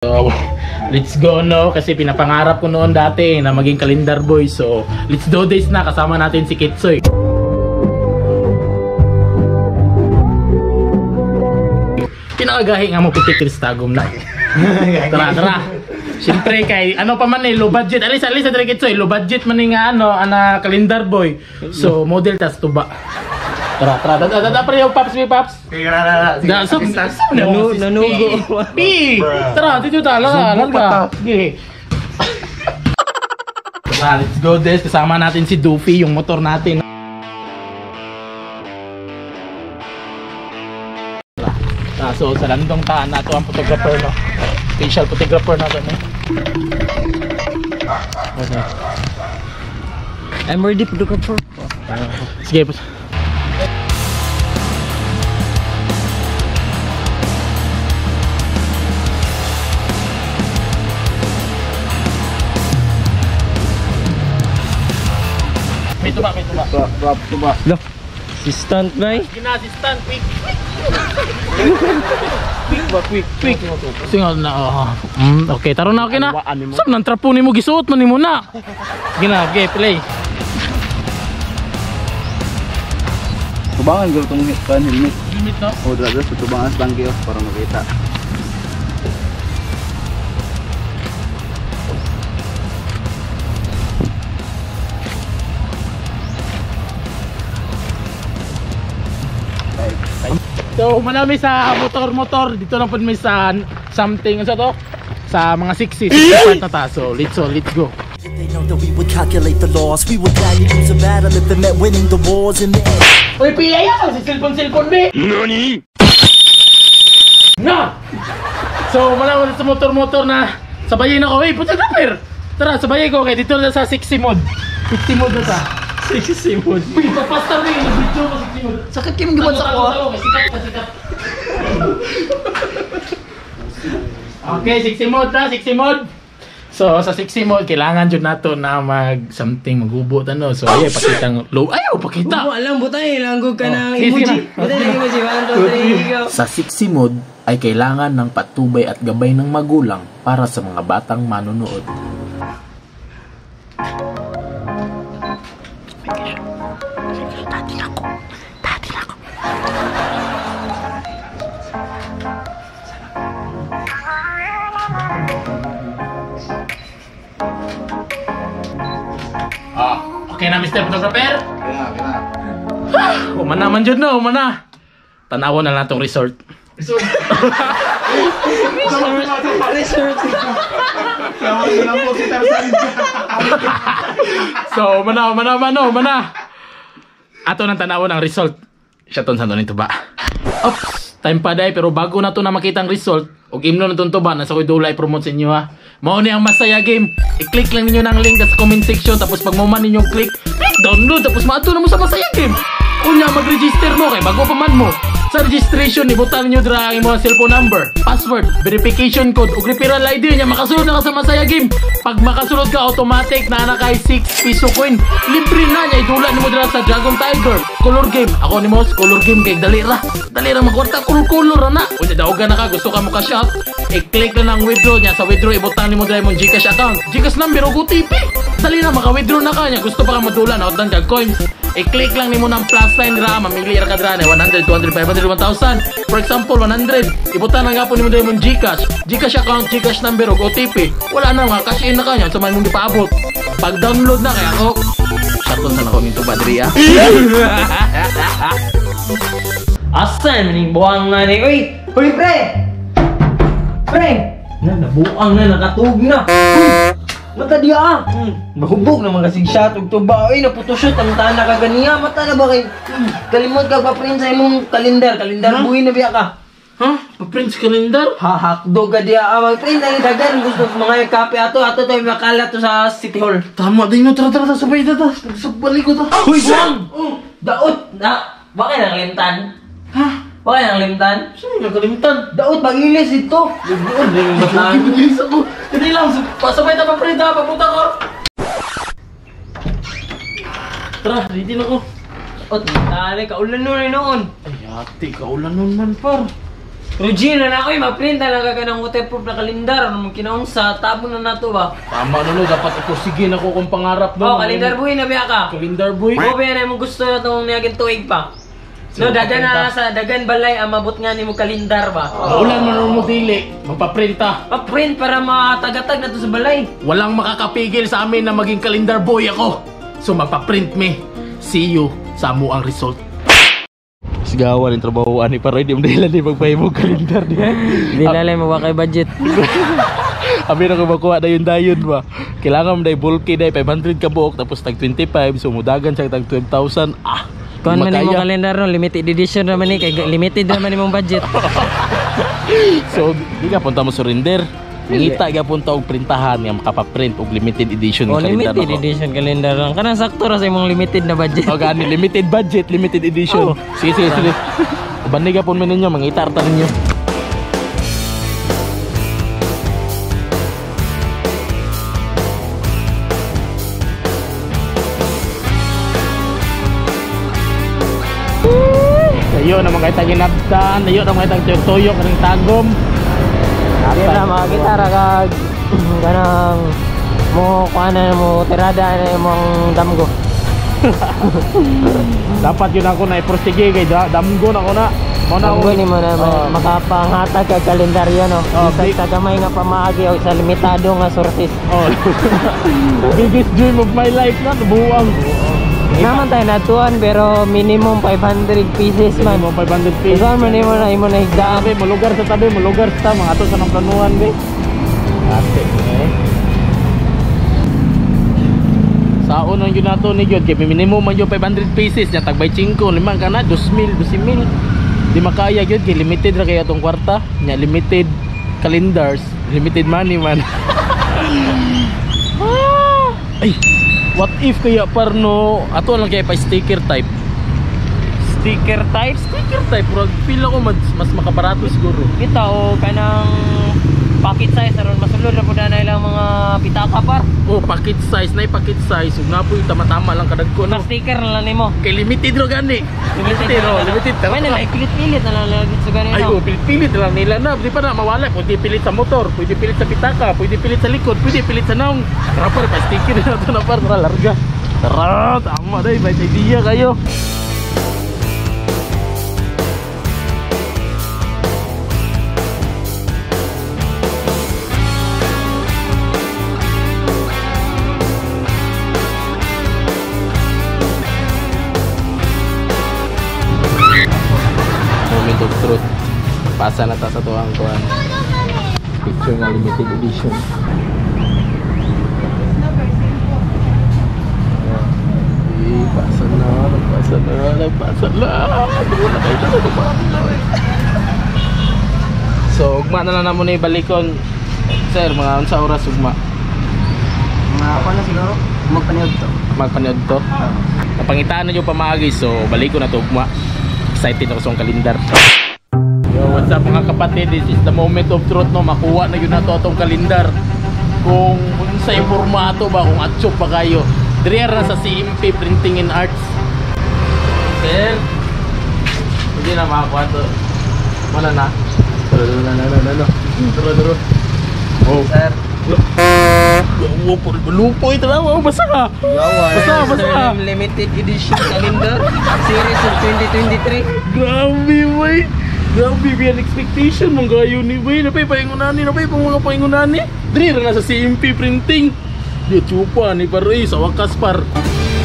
So, let's go, no? Kasi pinapangarap ko noon dati na maging calendar boy. So, let's do this na. Kasama natin si Kitsoy. Pinakagahi nga mo puti Kristagom na. Tara, tara. Siyempre kay ano pa man eh, low budget. Alis, alis sa Kitsoy, low budget man nga ano, ana calendar boy. So, model tas tuba. Tara, tara. Tara, tara, yung paps, may paps. Nanugo. Pi! Tara, dito ta, larga, larga. Sige. Tara, let's go this. Kasama natin si Doofy, yung motor natin. Tara, so sa landong taan na ito ang photographer, no? Facial photographer na ito, no? Okay. I'm ready, photographer. Sige, may tuba, may tuba. Tuba, tuba. Si stunt ba eh? Gina, si stunt, quick, quick. Quick ba, quick, quick. Singal na, oh. Okay, taro na, okay na. Saan nang trapo ni mo, gisuot man ni mo na. Sige na, okay, play. Tubangan, gawin itong helmet. Helmet, no? O, dala, sa tubangan sa tangke, para makita. So, manami sa motor-motor. Dito lang po may sa something, ano to? Sa mga 60s, 65 na ta. So, let's go. They know that we would calculate the loss. We would gladly lose a battle if it meant winning the wars in the end. Uy, PA! Si cellphone, be! NANI?! Na! So, manami sa motor-motor na sabayin ako. Uy, photographer! Tara, sabayin ko. Okay, dito na sa 60 mode. 60 mode na ta. 60 mode. Uy, papasta rin. Video ko 60 mode. Sakit kayo mong sa ko. Sikat ka, sikat. Okay, 60 mode na, 60 mode. So, sa 60 mode, kailangan dyan nato na mag something, magubot, ano. So, ayaw, pakita ang low. Ayaw, pakita! Bubo, alam, butay. Langgog ka ng emoji. Butay ng emoji. 1, 2, 3, go. Sa 60 mode, ay kailangan ng patubay at gabay ng magulang para sa mga batang manonood. Okay na, Mr. Photographer? Okay na, okay na. Umana man dyan, no? Umana. Tanawa na lang itong resort. Resort. Resort. So, umana, umana, umana, umana. Ato nang tanawa ng result. Siya ton sa nito ba? Oops! Time pa day, pero bago na to na makita ang result, og imno na itong tuba, nasa ko'y dulay promote sa inyo ha. Mao ni ang Masaya Game. I-click lang ninyo ng link sa comment section, tapos pag mo man ninyo click, click download, tapos maadto na mo sa Masaya Game. Unya, mag-register mo kay bago pa man mo. Sa registration, ibutan ninyo dra ang imong cellphone number, password, verification code, ug referral ID niya, makasulod na ka sa Masaya Game. Pag makasulod ka, automatic na na kay 6 piso coin. Libre na niya, idula nimo dra sa Dragon Tiger. Color game. Ako ni Mos, color game kay dali ra. Dali ra magkwarta, color ra na. Unya daogan na ka, gusto ka mo cash out, i-click lang ang withdraw niya. Sa withdraw, ibutang nimo dra imong GCash account, GCash number ug OTP. Dali na maka-withdraw na ka niya. Gusto pa ka madula na outdan kag coins. I-click lang nimo ng plus sign dra, mamili ra ka dra na 100, 200, 500, 1,000. For example, 100. Ibutang lang gapon nimo dra imong GCash, GCash account, GCash number ug OTP. Wala na nga cash in na ka niya sa may mong gipaabot. Pag download na kay ako, shaton sa nako nito battery ah. Asa man ning buang nga ni? Uy, uy pre. Pre. Na nabuang na nakatug na. Uy, mata diya ah. Mahubog naman kasig shot og tuba. Uy, naputoshoot ang tana ka ganiya. Mata na ba kay kalimot ka pa-print sa imong kalendar, kalendar huh? Buhi na biya ka. Ha? Pa-print sa kalendar? Ha, hakdog ka diya. Ah, mag-print ang dagan gusto mga kape ato ato tayo makala to sa City Hall. Tama din no, tara tara sabay ta ta. Pagsabalik ko ta. Uy, buang. Oh. Daot na. Bakit nang limtan? Ha? Bakit nang limtan? Sino nang kalimtan? Daot pagilis ito. Daot rin bataan. Pagilis ako. Dali lang, pasabay ta pa-print ha, papunta ko. Tara, ready na ko. Daot, tali kaulan nun noon. Ay, ate, kaulan nun man par. Regina na ako, ma-print na lang ka ng waterproof na kalendar. Ano mong kinaunsa, tabo na nato ba? Tama no, no, dapat ipursige na ko kung pangarap no. Oh, kalendar boy na biya ka. Kalendar boy. Mo ba yan mo gusto na itong niyagin tuig pa? So, No, dagan na paprinta. sa dagan balay ang mabot nga nimo kalendar ba? Maulan man mo dili, magpaprinta. Pa-print para matagatag na to sa balay. Walang makakapigil sa amin na maging calendar boy ako. So magpa-print me. See you sa amo ang result. Sigawan yung trabaho ani para hindi mo dahilan di magpahimog kalendar diha. Di lalay mo kay budget. Abi na ko makuha dayon dayon ba. Kailangan mo day bulky day 500 ka buok tapos tag 25 so mudagan siya tag 12,000. Ah. Kuan di man nimo makaya. kalendar no, limited edition naman ni kay limited naman imong budget. So di ka punta mo surrender. Mangita ka punta og printahan nga makapaprint og limited edition Oh, nga kalendar limited nako. edition kalendar lang. Kanang sakto ra sa imong limited na budget. O gani, limited budget, limited edition. Oh. Sige, sige, sige. Uban ni gapon man ninyo, mangita ta ninyo. Ayo na mga itang ginabtan, ayo na mga itang tuyok-tuyok, kaning tagom. Di na makakita ra kag kanang mo kuan na mo tirada na imong damgo. Dapat yun ako na iprostige kay damgo na ako na. Mo na Damgo ako. nimo na Oh. makapanghatag kag kalendaryo no. Oh, Bisan sa gamay nga pamaagi o sa limitado nga sources. Oh. Biggest dream of my life na, buwang. Naman tayo natuan pero minimum 500 pieces man. Minimum 500 pieces. Usahan man nimo na imo na higdaan. Tabi, mulugar sa tabi, mulugar sa mga ato sa nang planuhan, be. Ate, eh. Saon ang yun nato ni Gyud, kay minimum man yun 500 pieces, nya tag 5, limang kana, 2,000, 12,000. Di makaya gyud kay limited ra kay atong kwarta, nya limited calendars, limited money man. Ah! Ay, what if kaya parno ato lang kay pa sticker type. Sticker type. Sticker type, murag feel ako mas makabarato siguro. Kita o kanang pocket size aron masulod na pud na ilang mga pitaka par. Oh, packet size na packet size. Ug na po yung tama-tama lang kadagko no. Pa sticker na lang nimo. Kay limited ro gani. Limited ro, limited. May na pilit-pilit na lang lagi sa ganito. Ay, oh, pilit-pilit lang nila na. Di pa na mawala. Pwede pilit sa motor, pwede pilit sa pitaka, pwede pilit sa likod, pwede pilit sa naong. Tara par, pa sticker na to na par, tara larga. Tara, tama day, may idea kayo. Moment of truth. Pasa na ta sa tuwang kuan. Picture nga limited edition. Eh, pasa na, nagpasa na, nagpasa na. Wala kayo talaga na eh. So, ugma na lang namo ni balikon. Sir, mga unsa oras ugma? Mga ako na siguro, magpaniod to. Magpanood to. Napangitaan na yung pamaagi, so balik ko na to ugma. Excited ako sa akong kalendar. Yo, what's up mga kapatid? This is the moment of truth, no? Makuha na yun na to atong kalendar. Kung unsay formato ba, kung atsok ba kayo. Diri ra sa CMP Printing and Arts. Sir, hindi na makakuha to. Wala na. Tara, tara, na, na, na, na. Tara, tara. Oh. Sir. Lupo ito na, oh, basa ka. Basa, basa. Limited edition calendar series of 2023. Grabe, wey. Grabe, beyond expectation mong gayo ni wey. Napay paingunan ni, napay pang mga paingunan ni. Diri ra na sa CMP Printing. Di chupa ni par eh, sa wakas par.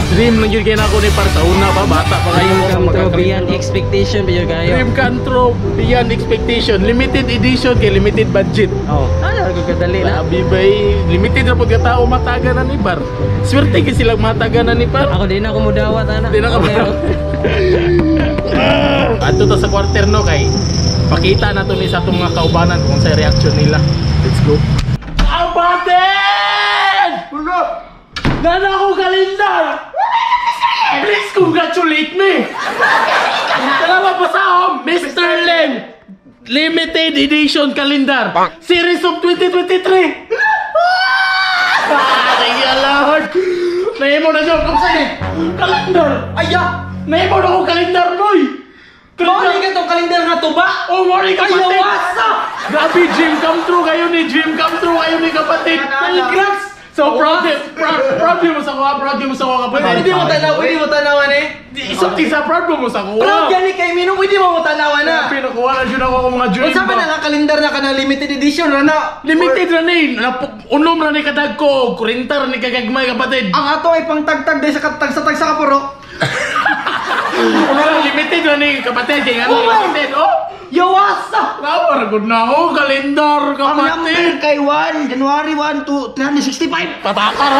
Dream lang yun kaya na ako ni par sa una pa, bata pa kayo. Dream come true beyond expectation ba yun kayo? Dream come true beyond expectation. Limited edition kay limited budget. Oh. Ano ko kadali na? Grabe ba eh. Limited na pagkatao mataga na ni par. Swerte kay silang mataga na ni par. Ako din ako mudawat ana. Di na ka ba? Adto ta sa quarter no kay pakita na to ni sa atong mga kaubanan kung sa reaction nila. Let's go. Abaten! Nana ko kalendar! Please congratulate me! Salamat pa sa Mr. Lim! Limited edition calendar! Series of 2023! Ah, thank you, Lord! Nahimo na siya! Kamsa ni! Calendar! Aya! Nahimo na ko calendar, boy! Calendar! Balik ka to atong kalendar nga tuba. Oh, morning, Ay, kapatid. wasa! Grabe, dream come true kayo ni, dream come true kayo ni, kapatid. Congrats! So proud, proud, proud mo sa kuha, proud mo sa kuha, kapatid. Pwede mo tanawan eh. Isang isa, proud mo sa kuha. Proud gani kay Minong, pwede mo tanawan na. Grabe, nakuha na dyan ako ang mga dream Unsa man ba? nga kalendar na kana limited edition ra na? Limited ra ni, unom ra ni kadag ko, 40 ra ni kagagmay, kapatid. Ang ato ay pangtagtag dahil sa katag sa tag sa kapuro. Unom ra, limited ra ni, kapatid, kay nga Oh my- kapatid, oh. Yawasa! Grabe, good na ako, kalendar, Ang number kapatid. kay 1, January 1 to 365. Pataka ra.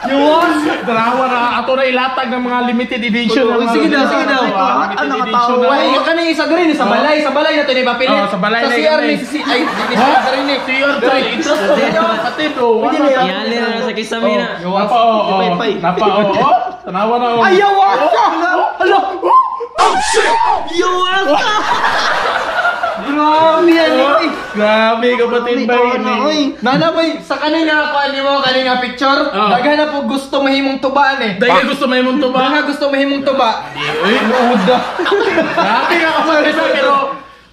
Yawasa! Dalawa na, ato na ilatag ng mga limited edition. Oh, ng mga sige daw, sige daw. Limited Ano, edition nakatawa. na. Ay, kani isa diri ni sa balay na to ni papilit. Oh, sa balay sa na CR yun, ni eh. si ay ni Ha? CR diri ni. CR tayo, interest ko kapatid, oh. Pwede na yun. Iali na sa kisame na. Napa, oh, oh. Ipay-pay. Napa, oh, oh. Tanawa na, oh. Ay, yawasa! Hala! Oh, shit! Yawasa! Grabe yan eh. Grabe, kapatid ba Ikaw na, oy. Nana bay, sa kanina ko ani mo kanina picture, Oh. daghan na po gusto mahimong tubaan eh. Dahil gusto may mong tuba. Daghan gusto mahimong tuba. Eh, Luda. Grabe ka, kapatid ba,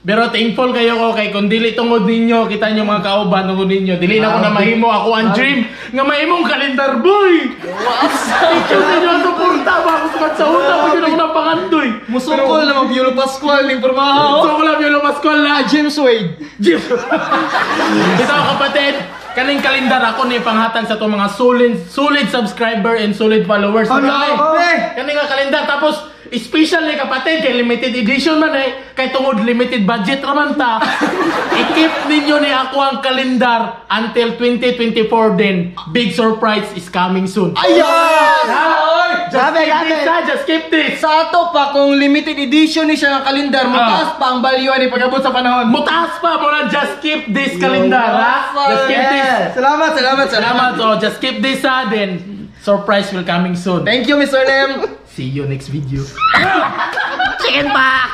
pero thankful kayo ko kay kung dili tungod ninyo, kita nyo mga kauban tungod ninyo, dili na ko na mahimo ako ang dream nga mahimong kalendar boy. Thank you sa inyo ang suporta ba ako sa una ko yun ako napangandoy. Musukol na mag-Yolo Pascual ning pormaha. So ko lang yung Pascual na James Wade. Jim. Ito, kapatid, kaning kalendar ako ni panghatag sa to mga solid solid subscriber and solid followers. Hala, eh. Kani nga kalendar tapos special ni, kapatid, kay limited edition man eh, kay tungod limited budget ra man ta. I-keep ninyo ni ako ang kalendar until 2024 din. Big surprise is coming soon. Ayan! Ha? Just Grabe, keep grabe. this, ha? Just keep this. Sa ato pa kung limited edition ni siya nga kalendar, mataas pa ang value ani pag-abot sa panahon. Mutaas pa mo na, just keep this calendar, ha? Just keep this. Salamat, salamat, salamat. Salamat, so just keep this, ha, then surprise will coming soon. Thank you, Mr. Lem. See you next video. Chicken box!